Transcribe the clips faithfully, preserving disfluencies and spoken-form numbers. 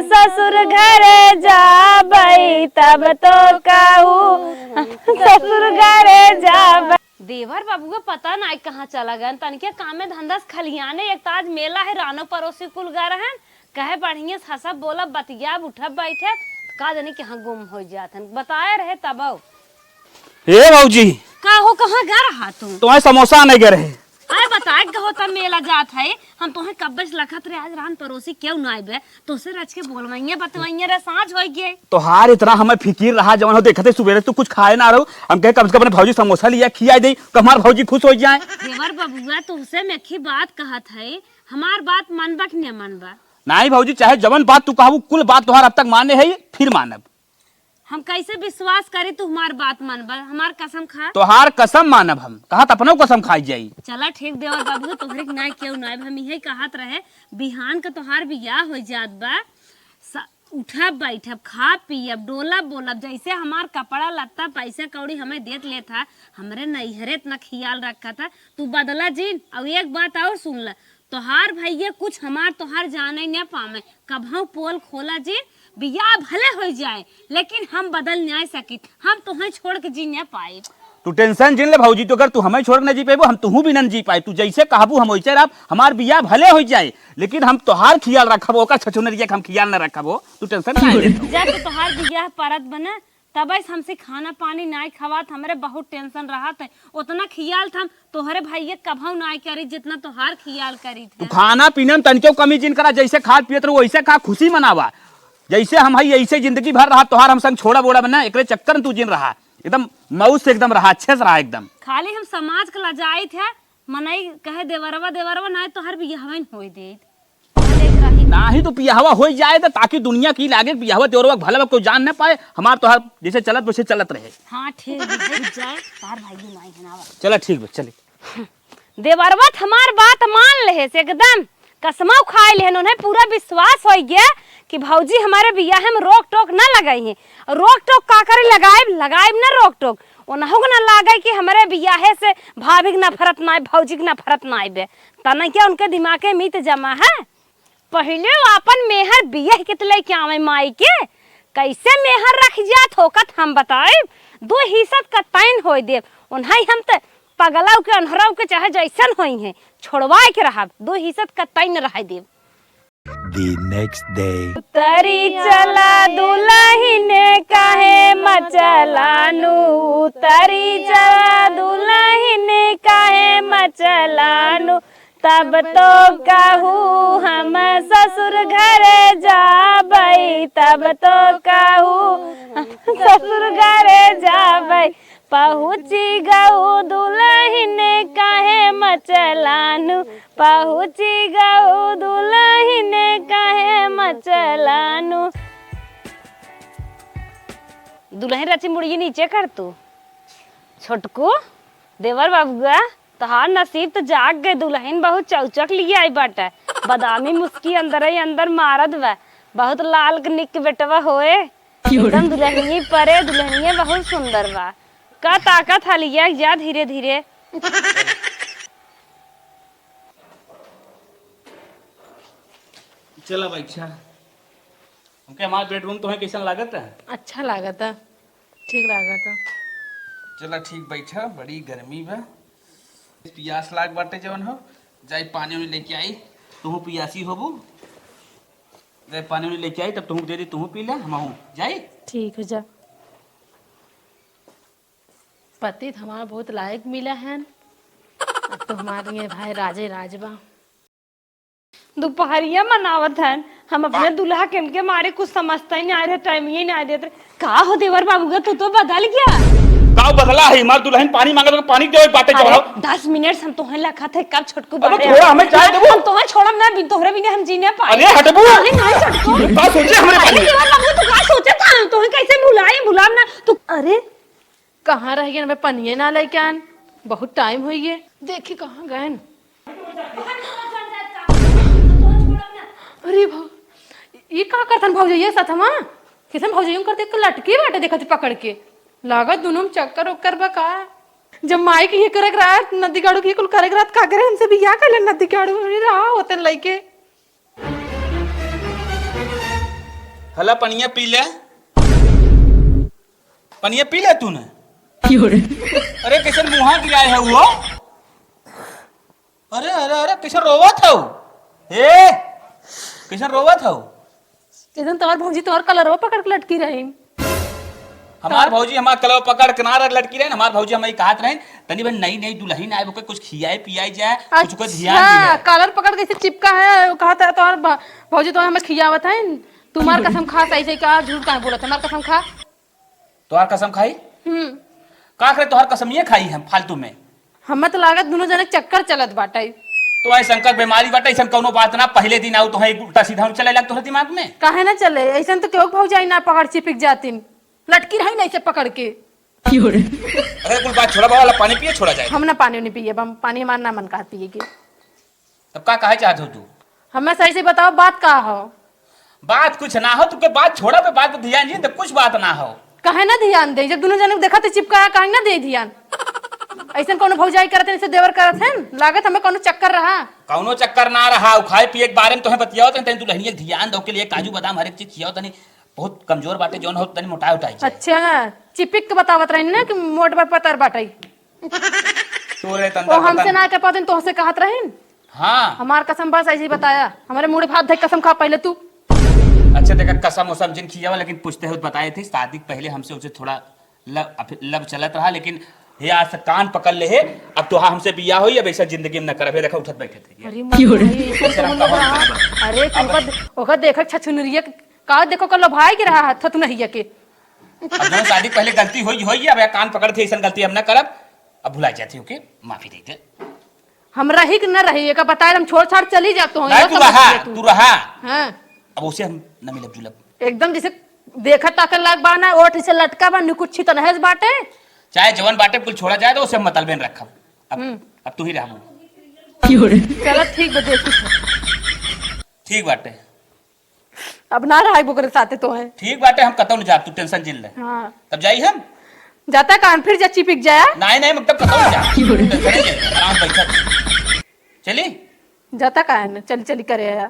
ससुर घरे जाबई तब तो कहू, ससुर घरे जाबई। देवर बबुआ पता नाई कहाँ चला गए, तनिके काम में धंधा से खलियाने। एक ताज मेला है, रानो पड़ोसी कुल गा रहन, कहे बढ़िया से हंसब बोलब बतियाब उठब बैठब, का जानी कहाँ गुम हो जात हन, बताए रहे तब। ए भौजी, का हो, कहाँ गा रहा तू? तुम्हें समोसा आने गए रहे। अरे बताए के होता मेला जात है, हम तोहे कब्बे से लखत रहे, आज रान पड़ोसी केहू ना आइबे, तोसे रच के बोलवाइए बतवाइए रे, साँझ होइ गए। तोहार इतना हमें फिकिर रहा, जवन हो देखते सुबेरे तू कुछ खाए ना रहो, हम कहे कम से कम अपने भौजी समोसा लिया खिया दे, तो हमार भौजी खुश हो जाए। देवर बबुआ, तोसे में एक ही बात कहत है, हमार बात मानबा कि न मानबा? नहीं भौजी, चाहे जवन बात तू कहबू, कुल बात तोहार अब तक माने है, फिर मानब। हम कैसे विश्वास करी तू हमार बात मानबा? हमार कसम खा। तोहार कसम मानब हम, कहत अपनो कसम खाई जाई। चला ठीक देवर बाबू, तोहरे के नाय केहू नाय, हम इहे कहत रहे, बिहान के तोहार बियाह हो जात बा, स-, उठब बैठब, खाब पियब, डोलब बोलब, जैसे हमार कपड़ा लत्ता पैसा कौड़ी हमें देत लेत हा, हमरे नैहरे इतना ख्याल रखा था, तू बदला जिन। और एक बात और सुन ल, तोहार भैया कुछ हमार तोहार जाने न पावे। कभौ पोल खोला जी, बियाह भले हो जाए, लेकिन हम बदल नाय सकित, हम तोहे छोड़ के जी न पाए। तू टेंशन जिन ले भौजी, तो अगर तू हमें छोड़ के न जी पाबू, हम तुहू भी न जी पाए। तू जैसे कहबू हम वैसे रहब। हमार बियाह भले हो जाए, लेकिन हम तोहार ख्याल रखब, ओकर छछुनरिया के हम ख्याल न रखब हो। तू टेंशन काहे लेत हो? जब तो तोहार बियाह परत बना, तबे से हमसे खाना पानी नाय खवात, हमरे बहुत टेंशन रहत है। उतना खियाल था हम तोहरे भैया कभौ नाय करी जितना तोहार खियाल करी तू थे। खाना पीना में तनिको कमी जिन करा, जैसे खात पियत रहो वैसे खा, खुशी मनावा। जैसे हम हई ऐसे जिंदगी भर रहा, तोहार हम संग छोड़ा बोड़ा बना, एकरे चक्कर में तू जिन रहा, एकदम मौज से एकदम रहा, अच्छे से रहा एकदम। खाली हम समाज के लजाइत है, मनई कहे देवरवा देवरवा, नाय तोहर बियाहवा न होई देत। नाहीं तो पियहवा होइ जाए त ताकि दुनिया की लागे पियहवा देवरवा के भला बा, कोई जान न पाए। हमार तोहार जैसे चलत वैसे चलत रहे। हाँ, ठीक बा, जाए, तोहार भाई भी नाई है ना बा। चला ठीक बा, चली। देवरवा त हमार बात मान लेहे से एकदम, कसमौ खाए लेहन, उन्हें पूरा विश्वास होइ गया कि भौजी हमारे बियाह में रोक टोक न लगाई है। रोक टोक का करे, लगाइब, लगाइब न रोक टोक। ओनहु के न लागे कि हमरे बियाहे से भाभी के नफरत नाई, भौजी के नफरत नाई बे। तनकिया उनके दिमागे में त जमा है। पहिले वो आपन मेहर बियाह के त लेके आवे माई के। कैसे मेहर रख जात होकत हम बताइब। दो हिस्सत कतैन होई देब। ओन्हई हम त पगलऊ के, अन्हरऊ के चाहे जैसन होई हैं, छोड़वाए के रहब। दो हिस्सत कतैन रह देब। The next day। उतरी चला दुलहिन काहे मचलानु, उतरी चला दुलहिन काहे मचलानु, तब तो कहू हम ससुर घरे जाबई, तब तो कहू ससुर घरे जाबई। पहुँची गऊ दुलहिन काहे मचलानु, पहुँची गऊ दुलहिन काहे मचलानु। दुलहिन रची मुड़िया नीचे कर तू। छोटकू, देवर बबुआ, तोहार नसीब त जाग गए, दुलहिन बहुत चौचक लियाई बाटे। बदामी मुस्की अंदरइ अंदर मारत बा, बहुत लाल निक बेटवा होए। एकदम दुलहिनी परे, दुलहिनिया बहुत सुंदर बा। का ताकत हलिया जा धीरे धीरे। चला बैठा। हमके हमार बेडरूम तोहे कैसन लागत है? अच्छा लागत है, ठीक लागत है। चला ठीक बैठा, बड़ी गर्मी बा। पियास लाग बाटे जवन हो, जाई पानी उनी लेके आई। तुहू पियासी होबू, जाई पानी उनी लेके आई, तब तुहू दे दी, तुहू पी ले, हमहू जाई। ठीक हो जा। पति त हमार बहुत लायक मिला है, अब तो हमारे लिए भाई राजे राज बा। दोपहरिया मनावत हन, हम अपने दुल्हा के इनके मारे कुछ समझता ही नहीं आ रहे, टाइम ही नहीं आ देते। का हो देवर बाबू का, तू तो बदल गया। का बदला है? हमार दुल्हन पानी मांगत हो, पानी देवे बाटे अरे, जाओ। दस मिनट से हम तोहे लखत है, कब छोटकू अब बाहर थोड़ा आवे? हमें चाय देबो। हम तोहे छोड़ब ना, बिन तोहरे बिना हम जी ना पाए। अरे हटबो। अरे नहीं छोटकू। का सोचे हमरे अरे बारे में? देवर बाबू, तू का सोचे था? हम तोहे कैसे भुलाई, भुलाब ना। तू अरे कहाँ रह गए? हमें पनिये ना लेके आन, बहुत टाइम हो गए। देखी कहाँ गए? अरे भा, ये का करतन भौजैया साथ हमा? किसन भौजैया करते एक लटकी बाटे देखत पकड़ के। लागत दोनों में चक्कर ओक्कर बा का? जब माई के ये करक रहा, नदी गाड़ू के ये कुल करक रहा, का करे हमसे बियाह कर ले नदी गाड़ू, अरे रहा होतन लइके। भला पनिया पी ले, पनिया पी ले तूने। क्यों रे? अरे, कैसन मुँहा गिराए है वो? अरे, अरे, अरे, कैसन रोवत हौ? ए, कैसन रोवत हौ? कैसन तोहर भौजी तोहर कलरवा पकड़ के लटकी रही। हमार भौजी हमार कलरवा पकड़ के ना लटकी रही। हमार भौजी हमें कहत रही, "तनी बहन, नई नई दुल्हन आए, ओके कुछ खियाए पियाए जाए, कुछ को ध्यान अच्छा, दिया।" कलर पकड़ के ऐसे चिपका है, वो कहत है, "तोहर भ-, भौजी तोहर हमें खियावत है।" तुम्हार कसम खा, सही सही कहा, झूठ काहे बोलत है? हमार कसम खा। तोहार कसम खाई? हम्म। का करे, तोहार कसमिये खाई हम फालतू में। हमें तो लागत दुनो जने चक्कर चलत बाटे। तो ऐसन का बीमारी बाटे, ऐसन कौनो बात ना। पहले दिन आऊ तो है उल्टा सीधा चले लाग तोहरे दिमाग में। काहे ना चले? ऐसन तो केहू भौजाई ना पकड़ चिपिक जातिन, लटकी रही नहीं से पकड़ के। अरे कुल बात छोड़ा बाबा, ला पानी पिए, छोड़ा जाए। हम ना पानी नहीं पिए, हम पानी हमार ना मन कहत पिए के। तब का कहे चाहत हो तू? हमें सही से बताओ, बात का हो? बात कुछ ना हो, तुके बात छोड़ा पे, बात पे ध्यान जी, तो कुछ बात ना हो। काहे ना ध्यान दे? जब दुनो जने देखत है चिपका, काहे ना दे ध्यान? ऐसन कौनो भौजाई करत है, जैसे देवर करत है? लागत हमें कौनो चक्कर रहा। कौनो चक्कर ना रहा, उ खाए पिए के बारे में तोहे बतियावत है, तनी दुल्हनिया के ध्यान दो के लिए काजू बादाम हर एक चीज खियाओ, तनी बहुत कमजोर बाटे, जौन हो तनी मोटाए उटाए जाए। अच्छा, चिपिक के बतावत रही ना कि मोट बा पतर बाटे। तोरे वो तंदर हमसे पतन। ना कह पाते, तोहसे कहत रही। हाँ। हमार कसम बस ऐसे ही बताया। हमारे मुड़े भात धई कसम खा पहले तू। अच्छा देखा, कसम उसम जिन खियावा, लेकिन पूछते हुए बताए थे, शादी के पहले हमसे उसे थोड़ा लब, अफ-, लब चलत रहा, लेकिन हे आज से कान पकड़ ले हे, अब तोहार हमसे बियाह होई, अब ऐसा जिंदगी में न करब। हे देखा, उठत बैठत है। अरे मोर भाई, ऐसा ऐसे कौन रहा? अरे अब तुमको, ओकर देखक छछुनरिया के, का देखो, कर लो भाई के रहा हाथ, थतुनहिया के। अब जौन शादी पहले गलती होई, होई, अब या कान पकड़ के ऐसन गलती हम ना करब, अब भुला जाती हो के माफी दे दे। हम रही कि न रही, एका बताए हम छोड़ छाड़ चली जात हो, नहीं, यो तू समझ रहा, ले तू। तू रहा। हाँ। अब उसे हम न मिलब जुलब। एकदम जैसे देखा ताकल लाग बा ना, ओठ से लटका बा, निकुच्छी तनहेस बाटे। चाहे जवन बाटे कुल छोड़ा जाए, तो उसे हम मतलबे न रखब। अब, हम्म। अब तू ही रहबू। चलो ठीक बा, देखी। ठीक बाटे। अब ना रहाई ओकरे साथे तो है। ठीक बाटे, हम कतौ न जाब, तू tension जिन ले। हाँ। तब जाई हम। जाता कान फिर जा चिपिक जाया। नहीं, नहीं, मतलब कतौ न जाब। Tension जिन ले, आराम बैठा। चली? जाता काहे न, चली, चली करे आया।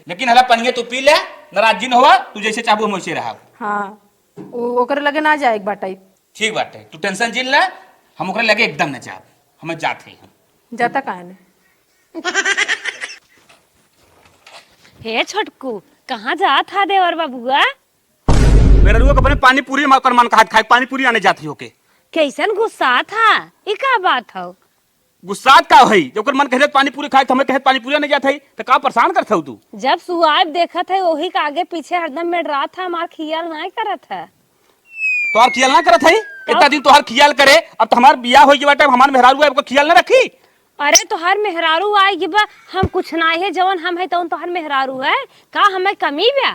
लेकिन हला पनिया तू पी ले, नाराज जिन होवा, तू जैसे चाहबू हम वैसे रहब। हाँ, ओ-, ओकरे लगे ना जाए एक बाटाई। ठीक बाटे, तू tension जिन ले, हम ओकरे लगे एकदम न जाब, हमें जात है हम। जाता काहे न? हे छोटकू, कहाँ जात हा देवर बबुआ? मेहररुआ के अपने पानी पूरी मा-, कर मन कहत खाए, पानी पूरी आने जात ही होके। कैसन गुस्सात हा? ई का बात हौ? गुस्सात का होई? जब ओकर मन कहत पानी पूरी खाए, तो हमें कहत पानी पूरी आने जात है, तो का परेशान करत हौ तू? जब सुआब देखत है, ओही के आगे पीछे हरदम मेड़रात है, हमार खियाल नाय करत है। तोहार खियाल ना करत है? तब? इतना दिन तोहार खियाल करे, अब तो हमार बियाह होई गई बाटे, अब हमार मेहरारू है, ओकर खियाल ना रखी? अरे तोहार मेहरारू आई गई बा, हम कुछ ना है, जवन हम है तवन तोहार मेहरारू है, का हमें कमी बा?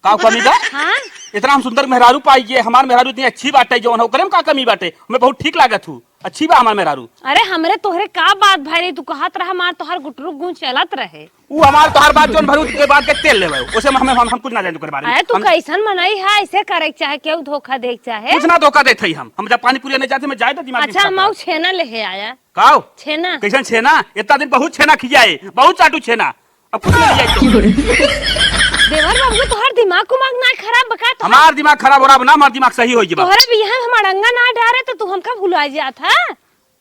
का कमी बा? हाँ? इतना हम सुंदर मेहरारू पाई गए, हमार मेहरारू इतनी अच्छी बाटे, जवन है, ओकरे में का कमी बाटे? हमें बहुत ठीक लागत हूँ, अच्छी बा हमार मेहरारू। अरे हमरे तोहरे का बात भाई रे, तू कहत रहा हमार तोहार गुटरुक गुण चलत रहे। ऊ हमार तोहार बात जौन भरू के बात के तेल लेवे, ओसे हम, हम, हम कुछ ना जाने ओकरे बारे में। अरे तू हम कैसन मनई है, ऐसे करे के चाहे, केहू धोखा दे के चाहे? कुछ ना धोखा देत हई हम। हम जब पानी पूरी नहीं जाते, मैं जाए तो दिमाग अच्छा, खराब हम आऊ करा। छेना ले हे आया। काओ? छेना। कैसन छेना? इतना दिन बहुत छेना खियाए, बहुत चाटू छेना। अब कुछ नहीं जाए तो। देवर बाबू, तोहार दिमाग उमाग ना खराब बका? तोहार हमार दिमाग खराब हो रहा ना, हमार दिमाग सही हो गया। तोहरे बियाह में हम अड़ंगा ना डारे तो तू हमका भुला जात है।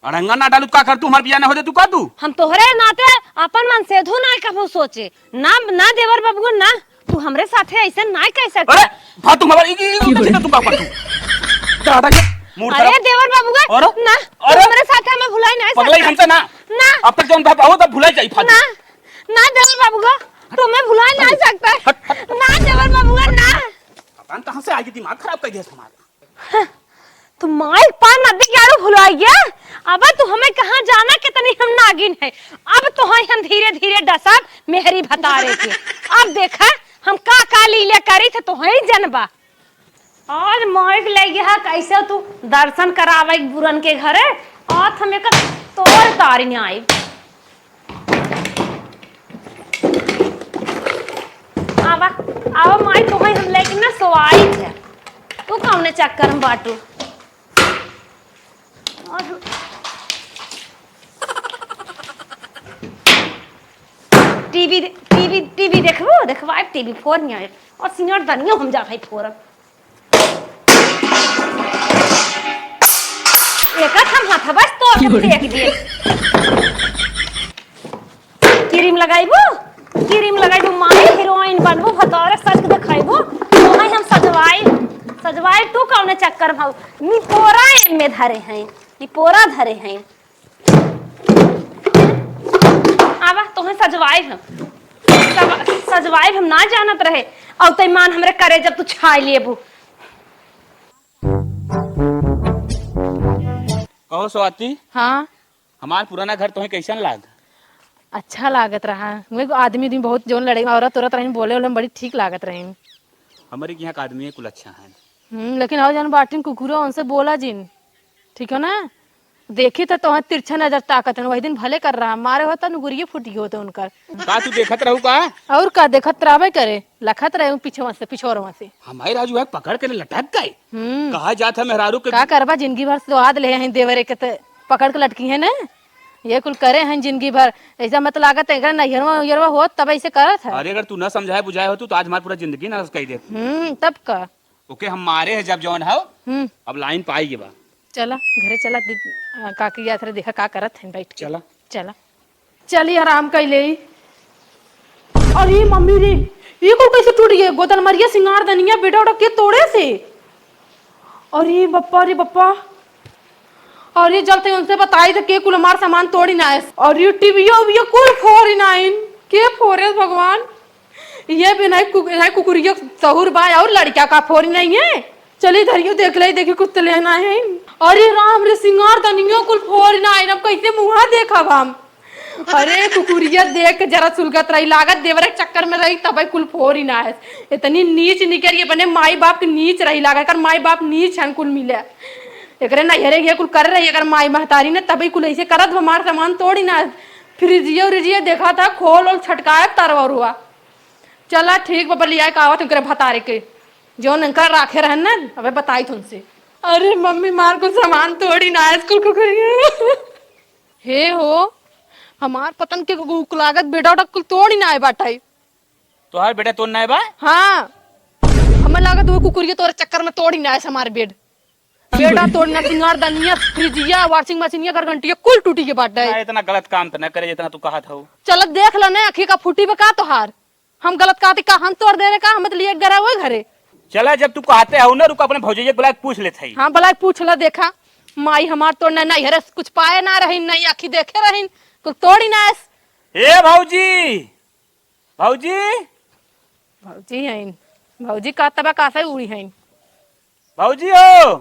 अड़ंगा ना डालू, का कर तू? हमार बियाह ना हो जाए, तू का तू? हम तोहरे नाते अपन मन से धू ना कबू सोचे। ना, ना देवर बबुआ, ना, तू हमरे साथे ऐसे ना कह सकते। अरे, फालतू हमार, ई, ई, ई, उल्टा सीधा तू का कर तू? दादा के मूड अरे खराब। देवर बबुआ, और? ना, तू अरे? हमरे साथे हमें भुलाई ना पगलाई सकते। हमसे ना। ना। अब तक जौन बहुत अब भुलाई जाई फालतू। ना, ना देवर बबुआ, तू हमें भुलाई ना हट, सकता। हट, हट। ना देवर बबुआ, ना। पता नहीं कहाँ से आई, दिमाग खराब कर दिया हमारा। हं, तू माई पान नदी के आड़ू भुलाई गया। अब तू हमें कहाँ जाना, कितनी हम नागिन है। अब तो है हम धीरे धीरे डसब मेहरी भतारे के। अब देखा हम का का लीला करी थे, तो है जनबा। आज माई के ले गया कैसे तू दर्शन करावे बुरन के घरे। आज हम एक तोड़ तारी नहीं आई। आवा, आवा माई, तोहई हम लेके ना सोवाई थे। तू कौने चक्कर में बाटू? और टीवी, टीवी, टीवी देखबो, देखबो, अब टीवी फोर नहीं आए। और सिंगार दनियो हम जा भाई फोरब। एका हम हाथ बस तो हम फेंक दिए। क्रीम लगाइबो, क्रीम लगाइबो, माई हीरोइन बनबो, भतारे सज के देखाइबो। तोहे हम सजवाई, सजवाई तू कौने चक्कर में हऊ? निपोरा एमे धरे हैं, निपोरा धरे हैं। आवा, तोहे सजवाई हम। सज-, सजवाई हम ना जानत रहे। और तैमान हमरे करे जब तू छाई लेबू। कहो स्वाति। हाँ। हमार पुराना घर तोहे कैसन लाग? अच्छा लागत रहा। वही आदमी उदमी बहुत जौन लड़े, औरत औरत रही, बोले उले में बड़ी ठीक लागत रही। हमरे के यहाँ का आदमी कुल अच्छा है। हम्म, लेकिन और जौन बाटिन कुकुरो उनसे बोला जिन, ठीक है ना? देखी तो तोहे तिरछा नजर ताकत है, वही दिन भले कर रहा, मारे होता नुगुरिये फूटी होते उनकर। का तू देखत रहू का? और का देखत रहबे करे, लखत रहे हूँ पीछे से, पिछोर से। हमारे राजू है पकड़ के लटक गए। हम्म। कहा जात है मेहरारू के का करबा, जिंदगी भर स्वाद ले हैं देवरे के, ते पकड़ के लटकी है ना। ये कुल करे हैं जिंदगी भर। ऐसा मत लागत है, अगर नैहरवा उहरवा होत तब ऐसे करत है। अरे अगर तू ना समझाए बुझाए होतू तो आज हमार पूरा जिंदगी नाश कर देत। हम्म, तब का। ओके हम मारे है जब जौन हव। हम्म। अब लाइन पाई के बा। चला घरे चला, दि-, आ, काकी याद रहे, देखा का करत हैं बैठ के। चला। चला। चली आराम कर ले। अरे मम्मी रे, ये कुल कैसे टूट गए? गोदन मरिया सिंगार दनिया बेटा उठा के तोड़े से। अरे बप्पा रे बप्पा। अरे जब तक उनसे बताई तो के कुल हमार सामान तोड़ी ना है। अरे टीवीओ उवीओ कुल फोड़ी ना इन। के फोरे भगवान? ये भी नहीं कु-, नहीं कुकुरिया सहूर बा और लड़का का फोड़ी नहीं है। चली धरियो देख ले, देखी कुछ तो लेना है। अरे राम रे, सिंगार दनियो कुल फोड़ ना आइन, अब कैसे मुँहा देखब हम? अरे कुकुरिया देख के जरा सुलगत रही, लागत देवरे के चक्कर में रही, तबे कुल फोड़ ही ना है। इतनी नीच निकर ये बने माई बाप के नीच रही, लागत कर माई बाप नीच हन कुल मिले। एकरे नैहरे ये कुल कर रही, अगर माई महतारी ने तबे कुल ऐसे करत, हमार सामान तोड़ी ना। फ्रिजिया उरिजिया देखा था, खोल ओल छटकाए तरवा रुआ। चला ठीक बा, बलिया के आवत उनकरे भतारे के, जौन उनका राखे रहन ना, अबे बताई तुमसे। अरे मम्मी, मार कुल सामान तोड़ी ना है, स्कूल को करिए। हे हो, हमार पतन के गु-, लागत बेटा उटा कुल तोड़ी ना है बाटाई। तोहार बेटा तोड़ ना है बा? हाँ, हमें लागत वो कुकुरिया तोरे चक्कर में तोड़ी ना है हमार बेड। बेटा तोड़ ना, सिंगार दनिया, फ्रिजिया, वॉशिंग मशीनिया, गरगंटिया कुल टूटी के बाटे। ना, इतना गलत काम तो ना करे जितना तू कहत हो। चल देख ला ना, आँखी का फूटी बा का तोहार? हम गलत कहती का? हम तोड़ दे रहे का? हमें तो लिए गरा हुए घरे। चला, जब तू कहते हो ना, रुक, अपने भौजैया के बुला के पूछ लेत हई। हाँ, बुला के पूछ ला, देखा। माई हमार तोड़ ना, नहीं हरे कुछ पाए ना रही, नहीं आँखी देखे रही, कुछ तोड़ी ना। ए भौजी, भौजी। भौजी हईन। भौजी का तबा का से उड़ी हईन। भौजी हो।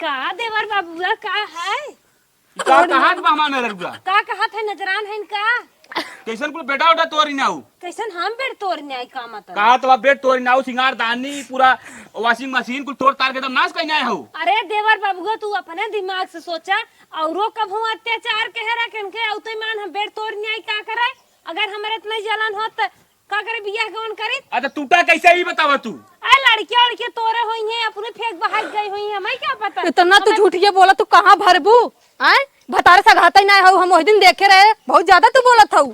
का देवर बाबुआ, का है? ई का कहाँ के बा हमार नजरुआ? का कहत है, नजरान है का? कैसन कुल बेटा उटा तोरी ना हो? कैसन हम बेड तोरी ना आई, का मतलब? कहा तो बेड तोरी ना हो, सिंगार दानी, पूरा वॉशिंग मशीन कुल तोड़ तार के एकदम नाश कहीं आए हो। अरे देवर बाबुआ, तू अपने दिमाग से सोचा, औरो कभू अत्याचार कहे रहा के, अउते मान हम बेड तोरी ना आई, का करे? अगर हमरे इतना जलन होत त का करे, बियाह गवन करी? अच्छा, टूटा कैसे, ई बतावा तू। अरे लड़कियां, लड़कियां तोरे होई हैं, अपने फेंक बहाई गई होई हैं, हमें क्या पता? इतना तू हमें झूठिया बोला, तू कहाँ भरबू? आय, भतारे से घाता ही ना हो, हम वही दिन देखे रहे, बहुत ज्यादा तू बोलत हऊ।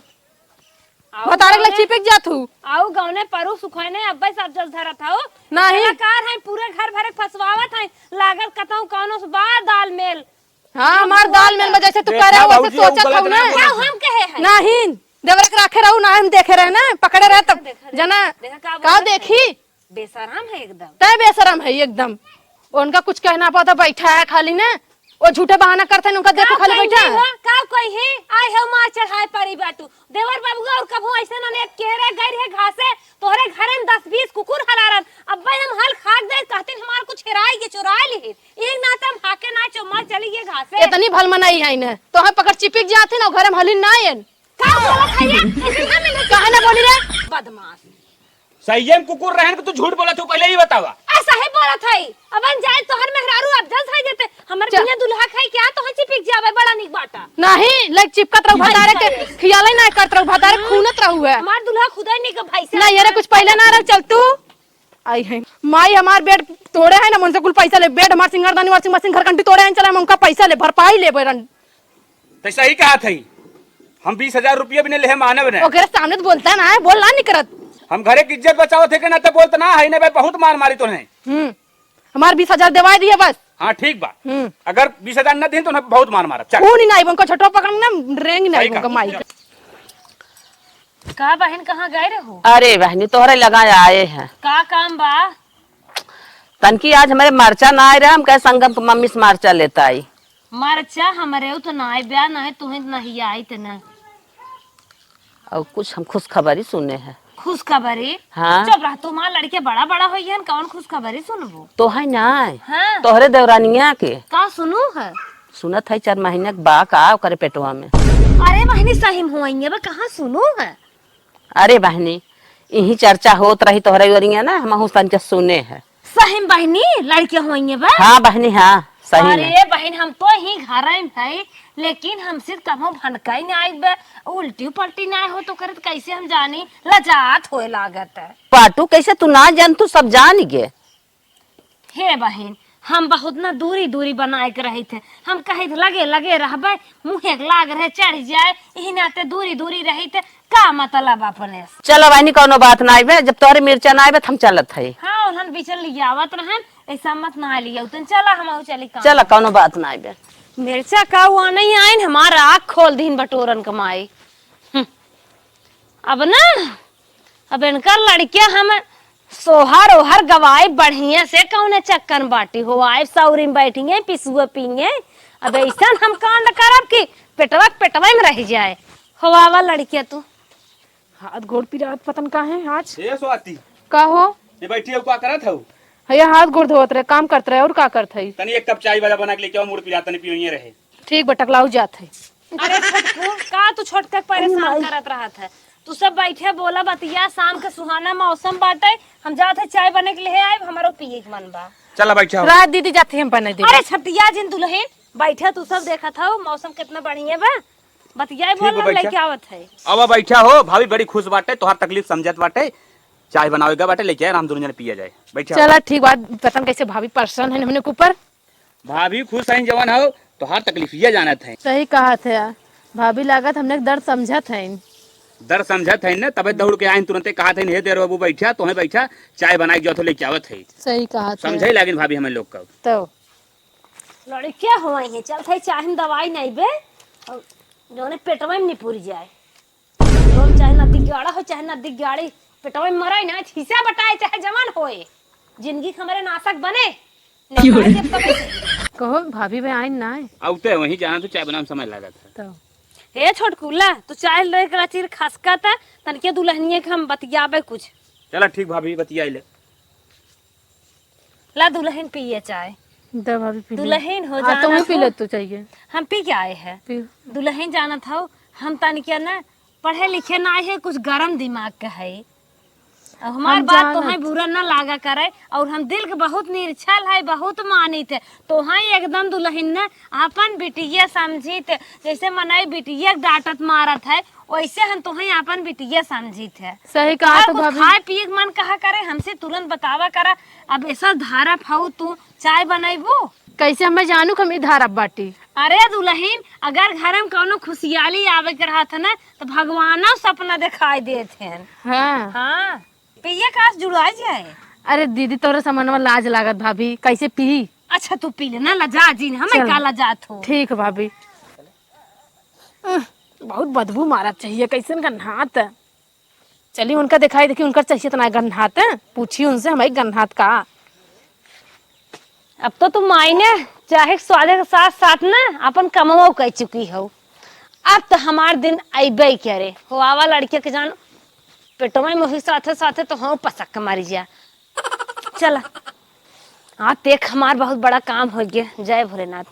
आऊ भतारे के लग गौने चिपक जात हऊ। आऊ गौने परू सुखैने अब्बे सब जस धरत हऊ। नहीं। कलाकार हैं, पूरे घर भरे फंसवावत हैं, लागल कतहूँ कौनो से बा दाल मेल। हाँ, हमार दाल मेल में जैसे तू देखा करे, वैसे भौजी, सोचत हऊ ना। का हम कहे हैं? नहीं, देवरे के राखे रहू ना, हम देखे रहे ना, पकड़े रहे तब। देखा, जना, देखा, का का बोलत है? देखी? बेशरम है एकदम। तय बेशरम है एकदम। उनका कुछ कहना पड़ता, बैठा है खाली ना, वो झूठे बहाना करते हैं, उनका देखो का खाली कही बैठा है। हो? का कही? आए हो मार चढ़ाए परी बाटू। देवर बाबू और कभू ऐसे ना ने केहरे गई रहे घासे, तोहरे घरे में दस बीस कुकुर हलारन। अब्बे हम हल खाक दे, कहते हमार कुछ हेराई के चुराई लिहिन। एक नाते हम हाके ना चो मर चली ये घासे। इतनी भल मनाई है इन्हें, तो हम पकड़ चिपिक जाते ना, घर में हलिन ना आयन। का बोलत है ये? ऐसे ना मिले। काहे ना बोली रे? बदमाश। सही में कुकुर रहन के तू झूठ बोलत हो, पहले ही बतावा। आ, सही बोलत है। अबन जाए तोहर मेहरारू अब जस है जेते। हमर च- बिना दुल्हा खाई क्या तोहर चिपिक जावे, बड़ा निक बाटा। नहीं, लाइक चिपकत रहू, भतारे के खियाले ना करत रहू, भतारे खूनत रहू है। हमार दुल्हा खुदा नहीं के भाई से। नहीं, अरे कुछ पहले ना रह, चल तू। आई है। माई हमार बेड तोड़े है ना, मन से कुल पैसा ले, बेड हमार सिंगारदानी, वॉशिंग मशीन, घर घंटी तोड़े है, चला हम उनका पैसा ले, भरपाई ले बेरन। तो सही कहा था। हम बीस हजार रुपया भी नहीं लेहे मानब ने। ओकरे सामने तो बोलता ना है, बोल ना निकरत। हम घरे की इज्जत बचावत है के नाते बोलत ना है, नहीं भाई, बहुत मार मारी तो नहीं। हम्म, हमार बीस हजार देवाई दिए बस। हाँ, ठीक बा। हम्म। अगर बीस हजार न दिन तो उन्हें बहुत मार मारब। चल। खून ही नहीं, उनको छोटो पकड़ ना, रेंग नहीं सही उनको कहा। माई का। का बहन, कहाँ गए रहो? अरे बहनी, तोहरे लगा आए हैं। का काम बा? तनकी आज हमरे मरचा ना आए रहे, हम कहे संगम के मम्मी से मरचा लेता आई। मरचा हमरे उ तो ना आए ब्या, ना है तुहें नहीं आई ते ना। और कुछ हम खुशखबरी सुने हैं। खुशखबरी? हाँ। चुप रह, तुम्हार लड़के बड़ा बड़ा होई हन, कौन खुशखबरी सुनबो? तो है ना। हाँ। तोहरे देवरानिया के। का सुनू है? सुनत है चार महीना के बा का ओकरे पेटवा में। अरे बहनी, सही में होइए बा, कहाँ सुनू है? अरे बहनी, इही चर्चा होत रही तोहरे ओरिया ना, हमहू तनके सुने है। सही में बहनी, लड़के होइए बा? हाँ बहनी, हाँ, सही में। अरे बहन, हम तो ही घर में है, लेकिन हमसे कभो भनकाई ना आइब, उल्टी पलटी ना हो तो करत कैसे हम जानी, लजात होए लागत है। पाटू, कैसे तू ना जान, तू सब जान गे। हे बहिन, हम बहुत ना दूरी दूरी बनाए के रही थे, हम कही थे लगे लगे रहबे, मुँहे के लाग रहे चढ़ जाए, यही नाते दूरी दूरी रही थे, का मतलब अपने से? चलो बहिनी, कौनो बात ना आइबे, जब तोहरे मिर्चा ना आइबे, त हम चलत है। हाँ, उन्हन बीचन लियावत रहन, ऐसा मत ना लिया, उतन चला, हम चली काम। चलो, कौनो बात ना आइबे। मिर्चा का हुआ नहीं आइन, हमारा आँख खोल दीन बटोरन कमाई। हम्म। अब ना, अब इनकर लड़किया हम सोहर ओहर गवाई बढ़िया से, कौने चक्कर में बाटी हो, आए सौरी में बैठिए, पिसुआ पिए। अब ऐसन हम कांड करब कि पेटवा के पेटवा में रह जाए। हो आवा लड़किया तू। हाथ गोड़ पिरात पतन का है आज। ए स्वाति। का हो? ये बैठी हो, का करत हो? भैया हाथ गोड़ धोवत रहे, काम करत रहे, और का करत है? तनी एक कप चाय वाला बना के लेके आओ, मूड़ पिरात तनी पियोइए रहे। ठीक बा, टकलाऊ जात है। अरे छोटकू, का तू छोटका के परेशान करत रहत है? तू सब बैठे बोला बतिया, शाम के सुहाना मौसम बाटे, हम जात है चाय बने के लिए आए, हमारो पिए के मन बा। चला बैठा हो। रात दीदी जाते हम बने दे। अरे छटिया जिन दुल्हन, बैठे तू सब देखत हो, मौसम कितना बढ़िया बा, बतिया ठीक बा, बोला बैठा। लेके आवत है। अब बैठा हो, भाभी बड़ी खुश बाटे, तोहार तकलीफ समझत बाटे, चाय बनावेगा बाटे, लेके आए, हम दोनों जने पिया जाए। बैठा हो। चला ठीक बात, पता न कैसे भाभी परेशान है हमने के ऊपर। भाभी खुश हैं जवन हो, तोहार तकलीफिया जानत हैं। सही कहत है, भाभी लागत हमने के दर्द समझत हैं। दर्द समझत हैं ना, तबे दौड़ के आइन तुरंते कहत हैं, "हे देवर बाबू बैठा, तोहें बैठा, चाय बनाई जात हो लेके आवत है।" सही कहत है। समझे लागिन भाभी हमें लोग का। तो लड़के हुआ है, चल थे चाहे दवाई नहीं बे, और जौने पेटवा में नहीं पूरी जाए। जौन चाहे ना दिग्गाड़ा हो, चाहे ना दिग्गाड़ी, पेटवा में मराई ना, हिस्सा बटाए चाहे जवान होए, जिंदगी के हमारे नासक बने। नहीं क्यों रे? मार के पकड़। कहो भाभी बे आइन ना है। आउते वहीं जाना तो चाय बनावे में समय लागत है। तो ए छोटकुला, तू चाय ले के चीर खसका त तनके दुल्हनिया के हम बतियाबे कुछ। चला ठीक भाभी, बतियाई ले। ला दुल्हन पिए चाय। द भाभी पी ले। दुल्हन हो हाँ, जाना तुम ही पी हो। ले तू चाहिए। हम पी के आए हैं। पी। दुल्हन जानत हो, हम तनिक ना पढ़े लिखे ना है, कुछ गरम दिमाग के है। और हमार हम बात जानत। तोहें बुरा ना लागा करे, और हम दिल के बहुत निरछल है, बहुत मानित है। तोहें एकदम दुल्हन ना अपन बिटिया समझित, जैसे मनई बिटिया के डांटत मारत है, वैसे हम तोहें आपन बिटिया समझित है। सही कहा तोहार तो कुछ भाभी। खाए पिए के मन कहा करे, हमसे तुरंत बतावा करा। अब ऐसा धारा फाऊ तू चाय बनैबू? कैसे हमें जानू कि हम ई धारा बाटी? अरे दुल्हन, अगर घर में कौनो खुशियाली आवे के रहत है ना, तो भगवानो सपना दिखाई देत हैं। हाँ। हाँ, पिए का आज जुड़ा जाए। अरे दीदी, तोरे समनवा लाज लागत भाभी, कैसे पी? अच्छा, तू पी ले ना, लजा जिन, हमें चल। का लजात हो? ठीक भाभी। उह, बहुत बदबू मारत चाहिए, कैसन गन्हात। चली उनका दिखाई, देखी उनकर चाहिए तना गन्हात, पूछी उनसे हमारी गन्हात का। अब तो तुम मायने चाहे स्वादे के साथ साथ ना अपन कमवा कर चुकी हो। अब तो हमार दिन अइबे करे हो। आवा लड़के के जान, पेटवा में वही साथे साथे तो हम पसक के मारी जा। चला, आ देख हमार बहुत बड़ा काम हो गया। जय भोलेनाथ।